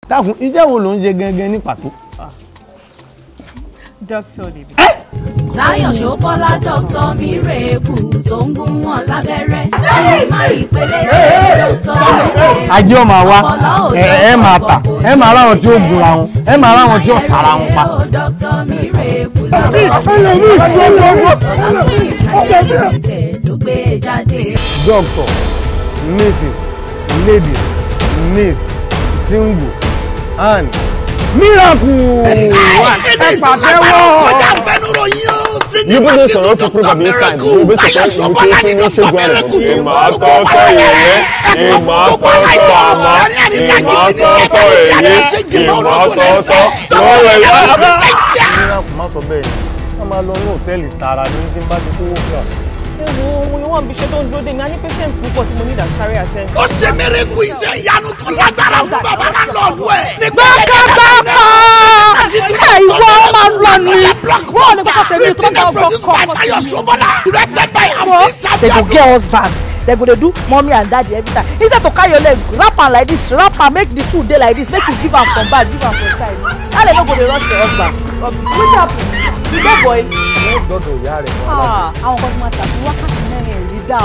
Dákun, iṣẹ́ wo ló ń ṣe gangan ní pàtó? Doctor lèmi. Táyọ̀ Ṣóbọ́lá Dr. Miracle tó ń gún wọn lábẹ́rẹ́. Sinimá ìpele Dr. Miracle. Ajé ọmọ wa ẹ máa tà, ẹ máa ráwọn tí ó gunra wọn, ẹ máa ráwọn tí ó sàrà wọn pa. Dr. Miracle ló gbé jáde. Doctor, Mrs, Ladies, Miss, Single and Miracle. Ẹ pàtẹ́wọ́. Kọjá fẹnuro yín o. You Sinimá put titun sọ̀rọ̀ to prove Dr. I'm inside. Miracle. You be Táyọ̀ supposed to Ṣóbọ́lá ní be Dr. ṣe Miracle tó ń ìmọ̀ gbogbo àtọ́tọ́ wa lábẹ́rẹ́. ìyẹn, Ẹ̀kọ́ ìmọ̀ fún gbogbo àtọ́tọ́ aláìgbọràn. àmọ́, Láàrin àríta ìmọ̀ gidi ní àtọ́tọ́ kẹ́kẹ́ ní èyí, àṣẹ jìmọ̀ ìmọ̀ ológun lẹ́sẹ̀. àtọ́tọ́ Dr. lọ́wọ́ Miracle ìyá. ti tẹ̀ kíá. Miracle, má sọ bẹ́ẹ̀ ni. A máa lọ ní hòtẹ́ẹ̀lì tààrà ní tí n bá ti kówó fún ọ. Ẹ wo ohun ìwọ̀n ibi iṣẹ́ tó ń dúró dè mí, a ní patient púpọ̀ tí mo ní ìdásáré attend. Ó ṣe miracle, iṣẹ́ ìyanu tó lágbára fún bàbá lọ́ọ̀dù ẹ̀. Gbàgbàgbà ìwọ máa lọ ní. Blockbuster written and produced by Tayo Sobola, directed by Afeez They go Abiodun. get husband, they go dey do mommy and daddy every time. Instead to carry your leg wrap am like this, wrap am make the two dey like this, make you give am from back, give am from side, how dem no go dey rush your husband? Wetin happen? You get boy? Wọ́n dọ̀dọ̀ ìyá rẹ̀ mọ́ aláàbò. Ah, àwọn kan ti máa ṣàfihàn wákàtí 4 rí dá o.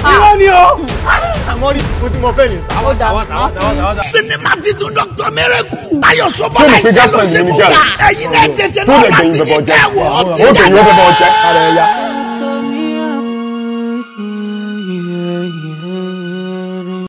Irọ́ ni o. Àmọ́ rí mo ti mọ fẹ́ ní sáwọ́ sáwọ́ sáwọ́ sáwọ́ sáwọ́. Sinimá titun Dr. Miracle. Tayo Sobola Ṣé mo fi iṣẹ́ ló girlfriend ṣe mi mú ní gbà. jẹ́? Ẹ̀yin náà tètè Tó lọ lè láti gbẹ̀yìn yí bẹ̀bọ̀ jẹ́. kẹ́wọ̀ ó ti Ó gbẹ̀yìn jáde. bẹ̀bọ̀ jẹ́. Ara ẹ̀ ya.